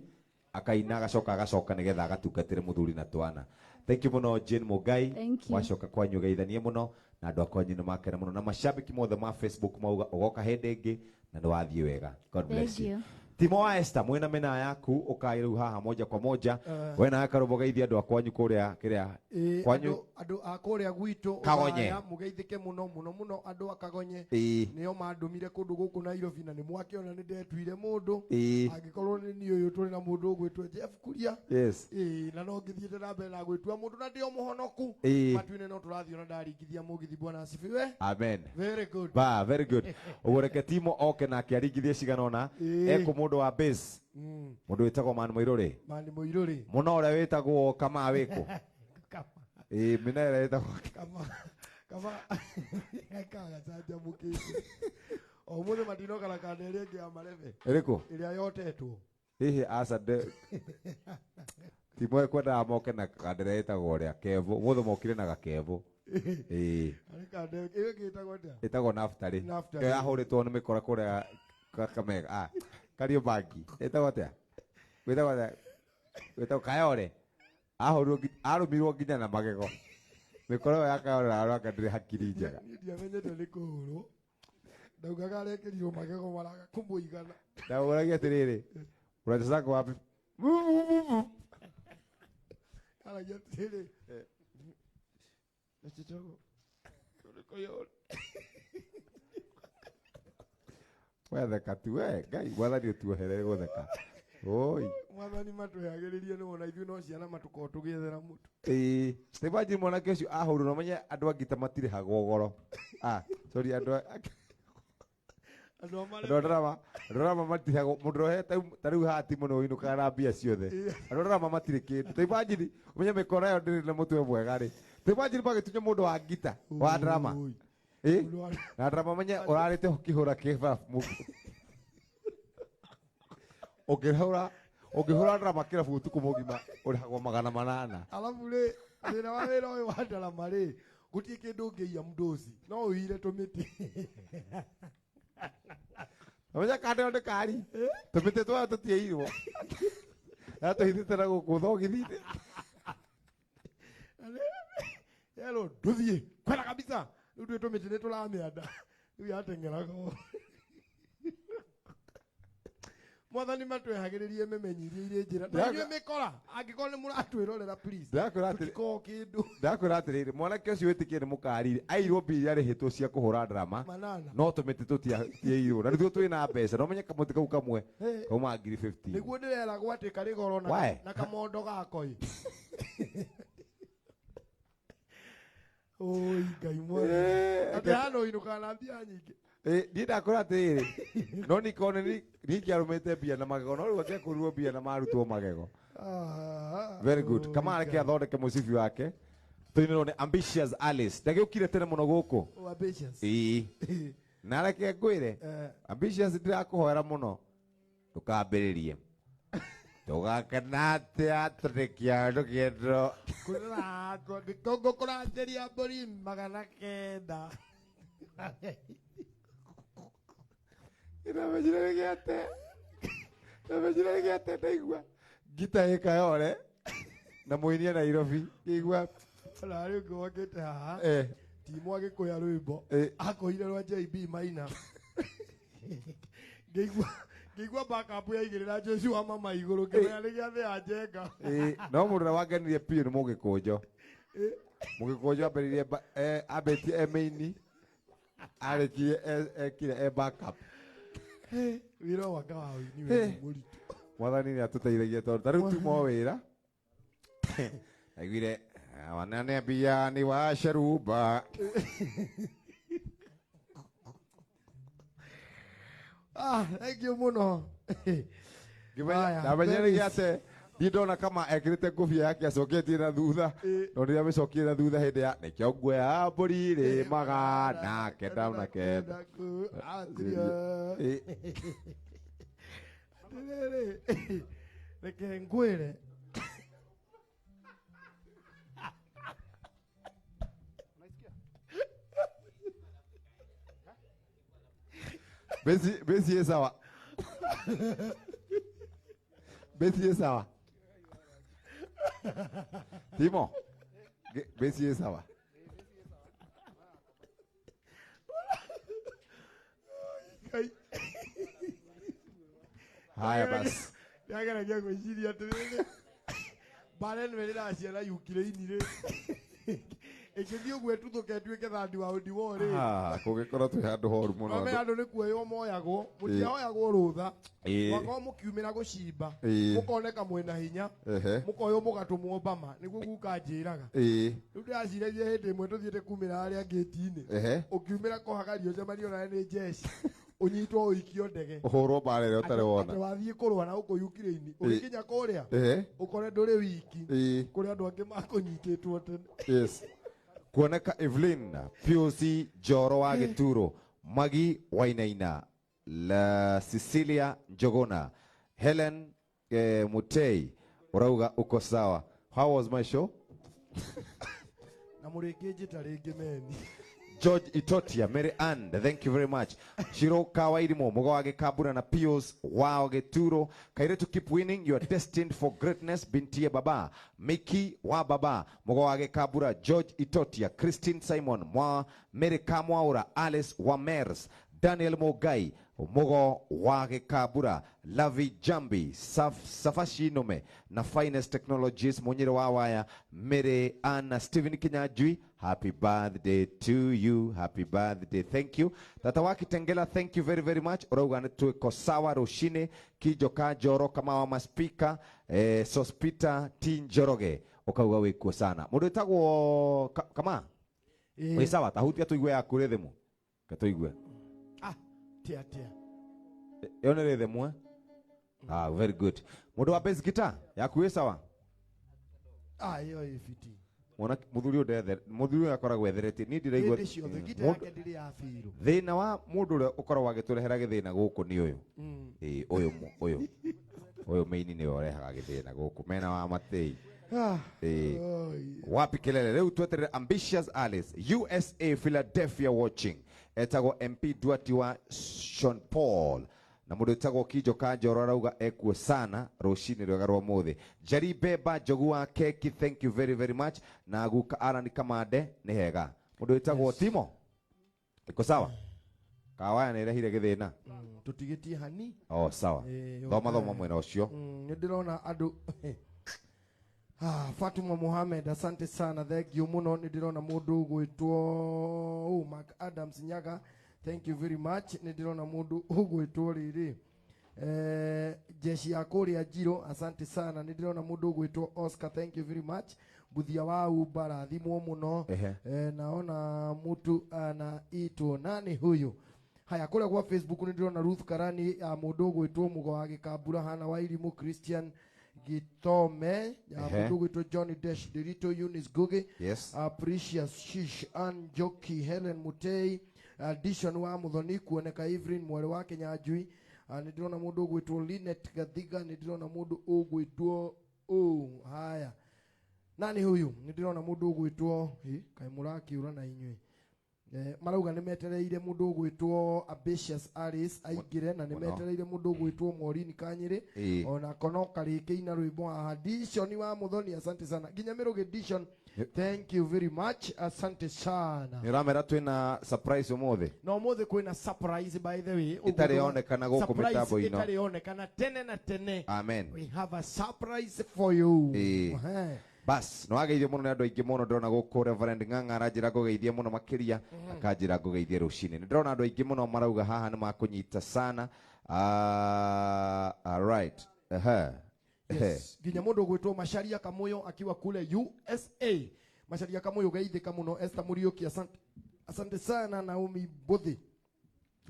akaina agacoka agacoka nĩgetha agatungatĩre mũthuri na twana. Thank you mũno Jane Mũngai.
Thank you.
Wacoka kwanyu geithanie mũno na andũ a kwanyu nĩ makena mũno na mashabiki mothe ma Facebook mauga ũgoka hĩndĩ ĩngĩ na nĩ wathiĩ wega. God bless
Thank
you.
you.
Timo wa Esther mwĩna mĩna yaku ũkai rĩu haha moja kwa moja. We nawe karũmbo geithia andũ a kwanyu kũrĩa kĩrĩa kwanyu.
Andũ a kũrĩa gwitũ
Kagonye.
Ũgaya, mũgeithĩke mũno mũno mũno andũ a Kagonye. Nĩo mandũmire kũndũ gũkũ Nairobi na nĩ mwakĩona nĩ ndetuire mũndũ. Angĩkorwo nĩ niĩ ũyũ tũrĩ na mũndũ ũgwĩtwo Jeff Kuria. Na no ngĩthiĩte na mbere na gwĩtua mũndũ na ndĩ o mũhonoku. Matu-inĩ no tũrathiĩ ona ndaringithia mũgithi, Bwana asifiwe.
Amen.
Very good.
Ba, very good. Ũguo reke Timo oke nake aringithie cigana ũna. Ekũ mũndũ wa base. Mũndũ wĩtagwo Mani Mũirũrĩ.
Mani Mũirũrĩ.
Mũno ũrĩa wĩtagwo Kamaa wĩkũ?
Kama.
Mĩna ĩrĩa wĩtagwo
Kama. Kama. Kagacanjamũkĩte. O mũthĩ matinoka na kanda ĩrĩa ĩngĩ ya marebe.
Ĩrĩkũ?
Ĩrĩa yotetwo.
Hihi aca ndĩ Timo ekwendaga moke na kanda ĩrĩa ĩtagwo ũrĩa Kevo. Ũmũthĩ mokire na gakevo.
Arĩ kanda ĩyo ĩngĩ ĩtagwo atĩa?
Ĩtagwo Naftali.
Naftali.
Ĩyo yahũrĩtwo nĩ mĩkora kũrĩa Kakamega. Kariobangi. Ĩtagwo atĩa? Ĩtagwo atĩa? Ĩtagwo Kayore. Ahũrirwo arũmirwo nginya na magego. Mĩkora ĩyo ya Kayore na araka ndĩrĩ hakiri njega.
Niĩ ndiamenyete nĩ kũhũrwo. Ndaugaga arekĩrirwo magego maraga kũmũigana.
Ndamũragia atĩrĩrĩ, unacheza kwa wapi?
Aragia atĩrĩrĩ. Nachitagwo. Kayore.
Wetheka tu we, Ngai, Mwathani ũtuohere gũtheka. Oi.
Mwathani matwehagĩrĩrie nĩ wona ithuĩ no ciana matũkorwo tũgĩethera mũtu.
Ta imagine mwanake ũcio ahũrwo, na ũmenye andũ angĩ ta matirĩhagwo goro. Sorry, andũ a-
Andũ a marĩa
Andũ a drama, andũ a drama matirĩhagwo, mũndũ ũrĩa ta rĩu haha ti mũno ũinũkaga na mbia ciothe. Andũ a drama matirĩ kĩndũ. Ta imagine, ũmenye mĩkora ĩyo ndĩrĩ na mũtwe mwega rĩ. Ta imagine magĩtunya mũndũ wa ngita, wa drama.
Oi. Mũndũ wa
Na drama menye ũrarĩte ũkĩhũra kĩbabu. Ũngĩhũra drama kĩrabu ũtukũ mũgima, ũrĩhagwo magana manana.
Alafu rĩ, thĩna wa wĩra ũyũ wa ndarama rĩ, gũtirĩ kĩndũ ũngĩiya mũndũ ũcio. No ũire tũmĩtĩ.
Ũmenye kanda ĩyo nĩ kari. Tũmĩtĩ twayo tũtiairwo. Na tũhithĩte na gũkũ thogithi-inĩ.
Hello, ndũthiĩ. Kwenda kabisa. Rĩu twĩ tũmĩtĩ nĩ tũramĩanda. Rĩu yateng'eraga ũũ. Mwathani matwehagĩrĩrie memenyi iria irĩ njĩra. Na inyuĩ mĩkora, angĩkorwo nĩ mũratwĩrorera, please.
Ndakwĩra atĩrĩ-
Tũtikorwo kĩndũ.
Ndakwĩra atĩrĩrĩ, mwanake ũcio wĩtĩkie nĩ mũkarire, airwo mbia iria arĩhĩtwo cia kũhũra drama.
Manana.
No tũmĩtĩ tũtiairwo. Na nĩthuĩ twĩna mbeca. No ũmenye kamũtĩ kau kamwe
Hey.
kauma ngiri 15.
Nĩguo ndĩreragwo atĩ karĩ goro
Why?
na kamondo gako ĩ. Oi, Ngai mwathani. Atĩ hana ũinũkaga na mbia nyingĩ.
Niĩ ndakwĩra atĩrĩrĩ, no nĩkorwo nĩ ningĩarũmĩte mbia na magego, no rĩu angĩakũrirwo mbia na marutwo magego. Very good.
Oi,
Kama areke
Ngai.
athondeke mũcibi wake. Tũinĩrwo nĩ Ambitious Alice. Ndagĩũkire tene mũno gũkũ.
Oh, Ambitious.
Na reke ngwĩre, Ambitious ndĩrakũhoera mũno. Ndũkambĩrĩrie. Tũgakena atĩa tũrĩkia rũgendo.
Kũratwo ngũkũranjĩria mbũri magana kenda.
Ndamenyire rĩgĩate. Ndamenyire rĩgĩate ndaigua ngita ĩkayore na mũini e Nairobi ngĩigua
Ona harĩ ũngĩ wokĩte haha timu agĩkũya rwĩmbo akũire rwa JB Maina ngĩigua ngĩigua backup yaigĩrĩra Joshua mama igũrũ ngĩmenya nĩ gĩathĩ ya Njenga.
No mũndũ ũrĩa wangenirie biũ nĩ mũgĩkũnjo. Mũgĩkũnjo ambĩrĩirie ambĩtie e maini arĩkirie ekire e backup.
Wĩra wanga wa ũini wĩ mũritũ.
Mwathani nĩ atũteithagia tondũ ta rĩu tuma o wĩra aiguire wananiambia ni wa Sharuba.
Ah, thank you mũno.
Ngĩmenya ndamenyire
Dennis.
gĩate ndiĩ ndona kama ekĩrĩte ngũbia yake acoketie na thutha no rĩrĩa amĩcokirie na thutha hĩndĩ ya nĩkĩo nguo ya mbũri rĩ magana kenda na kenda.
Atĩrĩrĩ, reke ngwĩre
Besi besi ĩ sawa. Besi ĩ sawa. Timo. Besi ĩ sawa. Haya basi.
Ndageragia gwĩciria atĩrĩrĩ, mbara ĩno ĩrĩraciara Ukraine rĩ, ĩngĩthiĩ ũguo ĩtuthũke ĩtuĩke third world war rĩ.
Ah, kũngĩkorwo twĩ handũ horu mũno.
Wamenya andũ nĩ kuoywo moyagwo, mũtiahoyagwo rũtha. Mwakorwo mũkiumĩra gũcimba, mũkoneka mwĩna hinya, mũkoywo mũgatũmwo Bama, nĩguo guka anjĩraga. Rĩu ndĩraciragia hĩndĩ ĩmwe tũthiĩte kumĩra harĩa ngĩti-inĩ. Ũkiumĩra kũhagario ũcemanio nawe nĩ jeshi. Ũnyitwo ũikio ndege.
Ũhũrwo mbara ĩrĩa ũtarĩ wona.
Atĩ wathiĩ kũrũa na gũkũ Ukraine, ũgĩkinya kũrĩa, ũkore ndũrĩ wiki. Kũrĩ andũ angĩ makũnyitĩtwo tene.
Yes. Kuoneka Evelyn Piusi Njoro wa Gĩturo, Magi Wainaina, la Cecilia Njogona, Helen Mutei, urauga uko sawa. How was my show?
Na mũrĩkĩnjĩta rĩngĩ meni.
George Itotia, Mary Ann, thank you very much. Shiro Kawairimo, Mugo wa Gĩkambura na Pius wa Gĩturo. Kairetu, keep winning, you are destined for greatness. Binti ya Baba, Miki wa Baba, Mugo wa Gĩkambura, George Itotia, Christine Simon, Mwa Mary Kamwaura, Alice Wamers, Daniel Mogai, Mugo wa Gĩkambura, Lavi Jambi, Safashi Nome na Finest Technologies, Munyire wa Waya, Mary Anna, Stephen Kinyanjui, happy birthday to you, happy birthday, thank you. Tata wa Kitengela, thank you very very much. Urauga nĩ twĩko sawa rũcinĩ, Kijoka Njoro, kama wa maspika, Sospita T Njoroge, ũkauga wĩkuo sana. Mũndũ wĩtagwo kama? Wĩ sawa, tahutia tũigue yaku rhythm. Ka tũigue.
Ah, tia tia.
Ĩyo nĩ rhythm, eh? Ah, very good. Mũndũ wa bass guitar, yaku ĩ sawa?
Ah, ĩyo ĩ fiti.
Mwana mũthuri ũyũ ndethe, mũthuri ũyũ akoragwo etheretie. Niĩ ndiraigua
Hĩndĩ ciothe, guitar yake ndĩrĩ ya biũ.
Thĩna wa mũndũ ũrĩa ũkoragwo agĩtũrehera gĩthĩna gũkũ nĩ ũyũ. Ĩĩ, ũyũ ũyũ. Ũyũ maini nĩwe ũrehaga gĩthĩna gũkũ. Mena wa Matei. Ĩĩ. Wapi kelele? Rĩu tweterere Ambitious Alice, USA Philadelphia watching. Etagwo MP Duarte wa Sean Paul. Na mũndũ wĩtagwo Kinjo Kanjoro arauga ekuo sana rũcinĩ rwega rwa ũmũthĩ. Njeri Beba Njogu wa Keki, thank you very very much. Na guka Alan Kamande nĩ hega. Mũndũ wĩtagwo Timo, iko sawa? Kawaya nĩ ĩrehire gĩthĩna.
Tũtigĩtie hani.
Oh, sawa. Thoma thoma mwena ũcio.
Nĩ ndĩrona andũ. Fatuma Mohamed, asante sana, thank you mũno. Nĩ ndĩrona mũndũ ũgwĩtwo, oh, Mark Adams Nyaga, thank you very much. Nĩ ndĩrona mũndũ ũgwĩtwo rĩrĩ, jeshi ya kũrĩa Njiro, asante sana. Nĩ ndĩrona mũndũ ũgwĩtwo Oscar, thank you very much. Mbuthia wa Uber, rathimwo mũno. Naona mtu anaitwo nani huyu? Haya, kũrĩa gwa Facebook nĩ ndĩrona Ruth Karani, ya mũndũ ũgwĩtwo Mũgo wa Gĩkambura, Hana Wairimu, Christian Gitome, ya mũndũ ũgwĩtwo Johnny Dash Dirito, Eunice Ngugi, Precious Shish, Ann Njoki, Helen Mutei, Dishon wa Muthoni, kuoneka Evelyn mwarĩ wa Kinyanjui. Nĩ ndĩrona mũndũ ũgwĩtwo Linet Gathiga, nĩ ndĩrona mũndũ ũgwĩtwo, oh, haya. Nani huyu? Nĩ ndĩrona mũndũ ũgwĩtwo, kaĩ mũrakĩũra na inyuĩ. Marauga nĩ metereire mũndũ ũgwĩtwo Ambitious Alice aingĩre, na nĩ metereire mũndũ ũgwĩtwo Maureen Kanyĩrĩ, onako no karĩkĩ ina rwĩmbo haha. Dishon wa Muthoni, asante sana. Nginya Mĩrũgĩ Dishon, thank you very much, asante sana.
Nĩ ũramera twĩna surprise ũmũthĩ?
Na ũmũthĩ kwĩna surprise, by the way.
Ĩtarĩ yonekana gũkũ
Surprise
mĩtambo ĩno.
Ĩtarĩ yonekana tene na tene.
Amen.
We have a surprise for you. Ehe.
Bas, nĩ wageithio mũno nĩ andũ aingĩ mũno. Ndĩrona gũkũ Reverend Ng'ang'a aranjĩra ngũgeithie mũno makĩria, akanjĩra ngũgeithie rũcinĩ. Nĩ ndĩrona andũ aingĩ mũno marauga haha nĩ makũnyita sana. All right. Ehe.
Yes. Nginya mũndũ ũgwĩtwo Macharia Kamuyo akiwa kule USA. Macharia Kamuyo, geithĩka mũno. Esther Muriuki, asante, asante sana. Naomi Mbuthi,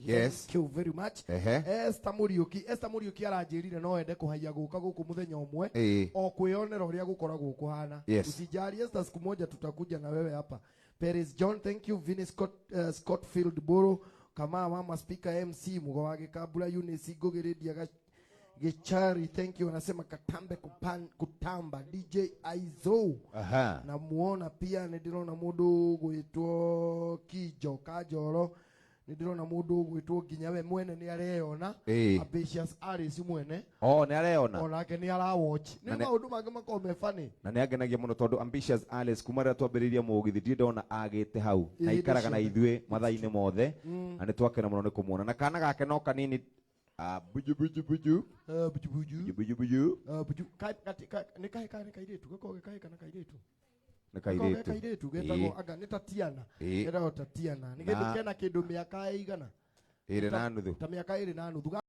thank you very much. Esther Muriuki, Esther Muriuki aranjĩrire no ende kũhaiya gũka gũkũ mũthenya ũmwe, o kwĩonera ũrĩa gũkoragwo kũhana. Usijali Esther, siku moja tutakuja na wewe hapa. Perez John, thank you. Vinny Scott, Scottfield Boro kama mama speaker MC Mugo wa Gĩkambura, Eunice Ngũgĩrĩndia Gichari, thank you. Anasema katambe kutamba DJ Aizo. Namuona pia, nĩ ndĩrona mũndũ gwĩtwo Kijo Kanjoro, nĩ ndĩrona mũndũ gwĩtwo nginya we mwene nĩ areyona. Ambitious Alice mwene.
Oh, nĩ areyona.
Onake nĩ arawatch. Nĩ
Na
maũndũ mangĩ makoragwo me funny.
Na nĩ angenagia mũno tondũ Ambitious Alice kuma rĩrĩa twambĩrĩirie mũgithi ndirĩ ndona agĩte hau, na
Ĩĩ,
ikaraga na
ciothe.
ithuĩ mathaa-inĩ mothe, na nĩ twakena mũno nĩ kũmuona na kana gake no kanini. Ah, buju buju buju.
Ah, buju buju.
Buju buju buju.
Ah, buju. Nĩ kaĩ kana nĩ kairĩtu gakoragwo ge kaĩ kana kairĩtu?
Nĩ
Gakoragwo ge
kairĩtu.
Kairĩtu getagwo anga nĩ Tatiana. Getagwo Tatiana, nĩ kĩndũ kena kĩndũ mĩaka ĩigana
2.5.
Ta mĩaka 2.5.